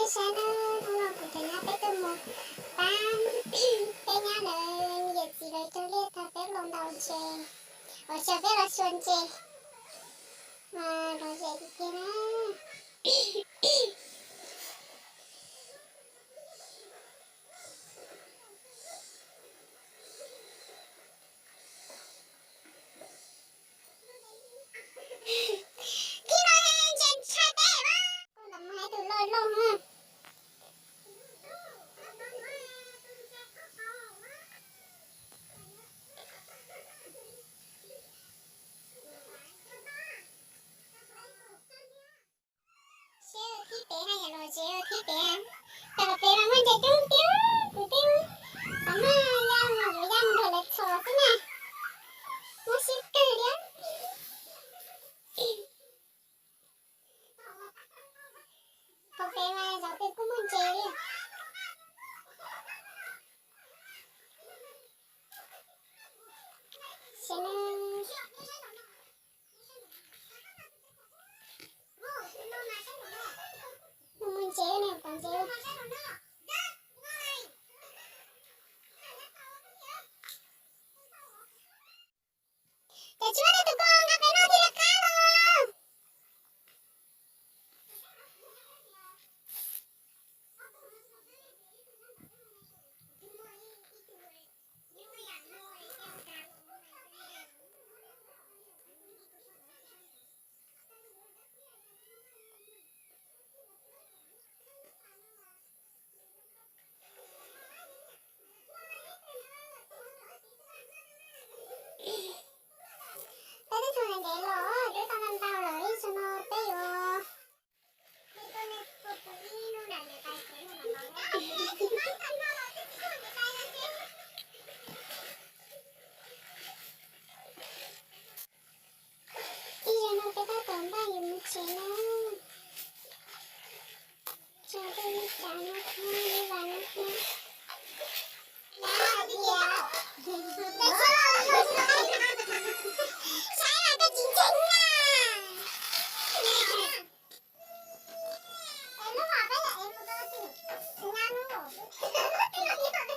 Sab na, hnub no kuv cov nyab peb tuaj mus pab peb nyab lawv yawm txiv lawv cog liaj tag peb los ntaus ntses, ua tsaug peb los xyuas ntses, mas lom zem tiag tiag na. Thib no ntses ntshai teb mas, koj ntawm mas hais tus loj loj na. Seb thib pem haj yam los tsev thib pem, cas pem mas muaj ntses coob tiag, kuv twb qhov muag ya mus yuav ya mus nrog lawv txhom xwb na, muab sib kawg li. Qhov pem mas zaum twg kuj muaj ntses li. Xyov na, muaj ntses ne, pom ntses. Ces tsis muaj leej twg tuaj nqa pem no thiaj li qab los. Peb twb tau ntev los twb tau ntau lawm, ib zaug no peb yuav Ib zaug no peb tab tom npaj yuav mus tsev na. Tso tej me cav no thiab, me vas no thiab. Saib mas koj tsis ntseeg na. Es lub hom peb yog es mus rau twg? Nqa mus.